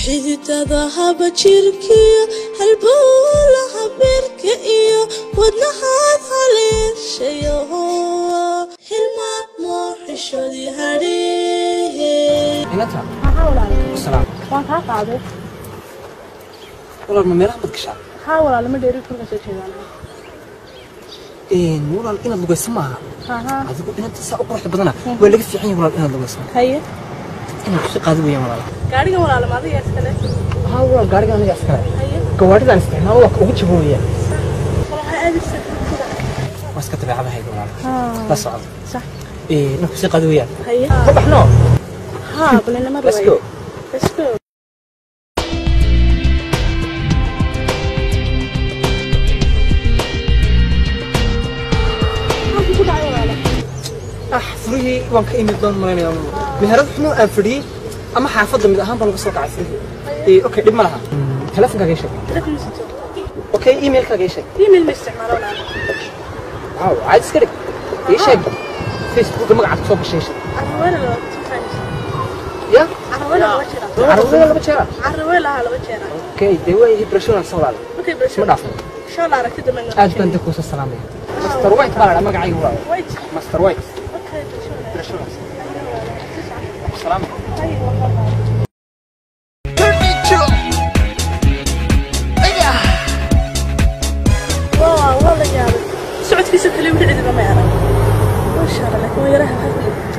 Xididada haba jirkiyo halbowlaha beerka iyo wadnahaad haleeshayo, hilmaamo xishoodii hadhehe. Inanta. Maxaa walaal? Salaam. Waan kaa qaaday. Walaal, ma meelaha bad gashaa? Haa walaal, ma dheeri kulka soo jeedaan. Walaal, inaad lugayso maaha. Haha. Adigu inanta saa u quruxda badana waa laga fiican yahay walaal inaad lugayso. Haye. Inaad kusi qaadi weeyaan walaal. Gaarigan walaal ma adiga iskale? Haa walaal, gaarigan aniga iskale. Haye. Gawaadhidaan isticmaalo waa ka ugu jabo weeyaan. Waxaa aadaysa sida. Waa iska dabeecadahayga walaal. Haa. La socdo. Sax. Inaad kusi qaadi weeyaan. Haye. Ma baxno. Haa, balinamada. Let's go. Let's go. Maxaa ku dhacay walaal? Ah, furihii waan ka imid baan malaynayaa. Meherad xunu aan fadhiyey ama xaafadda mid ahaan baa lagu soo kacay furihii. Okay, dhib ma laha. Telefonkaaga ii sheeg. Telefoon ma sito. Okay, emailkaaga ii sheeg. Email ma isticmaalo walaal. Wow, caadi iska dhig. Ii sheeg Facebooka magacaad kusoo gashay ii sheeg. Carraweela laba two times. Ya. Carraweela laba jeer. Carruurada laba jeera. Carraweela haa laba jeer. Okay, dee waa ihi barasho wanaagsan walaal. Okay, barasho. Isma dhaafno. Insha Allah aragti dambe. Aad baan dee kuusoo salaamaya. Master White baa la dhaa magacayga walaal. Wait. Master White. Okay, barasho wanaagsan. Barasho wanaagsan. Salaam. Haye, waa qaaday. Waa la yaabay socodkiisa kale, weli cidina may arag. Masha Allah, laakiin waa yaraha.